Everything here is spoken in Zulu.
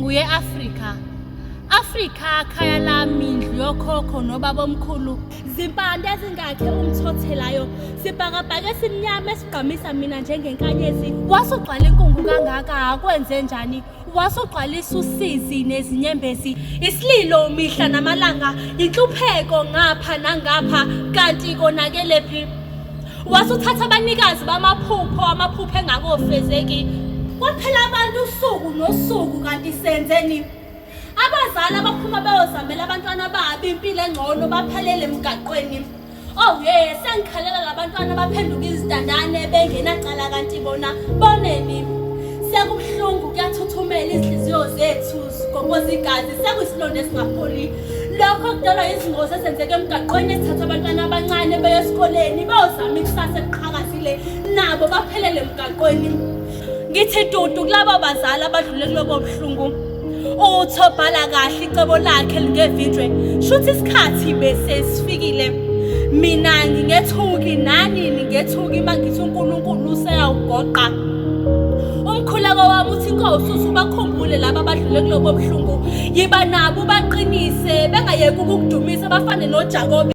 Inkungu ye-Afrika. Afrika khaya lami indlu yokhokho nobabomkhulu. Zimpande ezingakhe umthothelayo, sibhakabhaka esimnyama esigqamisa mina njengenkanyezi. Wasugcwala inkungu kangaka kwenze njani? Wasugcwalisa usizi nezinyembezi, isililo mihla namalanga, inhlupheko ngapha nangapha, kanti konakelephi? Wasuthatha abanikazi bamaphupho, amaphupho engakofezeki. Kwaphela abantu usuku nosuku kanti senzeni? Abazali abaphuma beyozamela abantwana babo impilo engcono baphelele emgaqweni. Oh yeah, sengikhalela labantwana abaphenduka izintandane bengenacala kanti bona boneni. Sekubuhlungu kuyathuthumela izinhliziyo zethu zigoboza igazi sekuyisilonda esingapholi. Lokho kudalwa izingozi ezenzeka emgaqweni ezithatha abantwana abancane beye esikoleni beyozama ikusasa eliqhakazile nabo baphelele emgaqweni. Ngithi dudu kulabo bazali abadlule kulobo buhlungu. Uthi obhala kahle icebo lakhe lingevinjwe shuthi isikhathi bese sifikile. Mina ngingethuki nani ningethuki uma ngithi uNkulunkulu useyawugoqa. Umkhuleko wami uthi inkosi usubakhumbule laba abadlule kulobo buhlungu. Yiba nabo ubaqinise bengayeki ukukudumisa bafane noJakobe.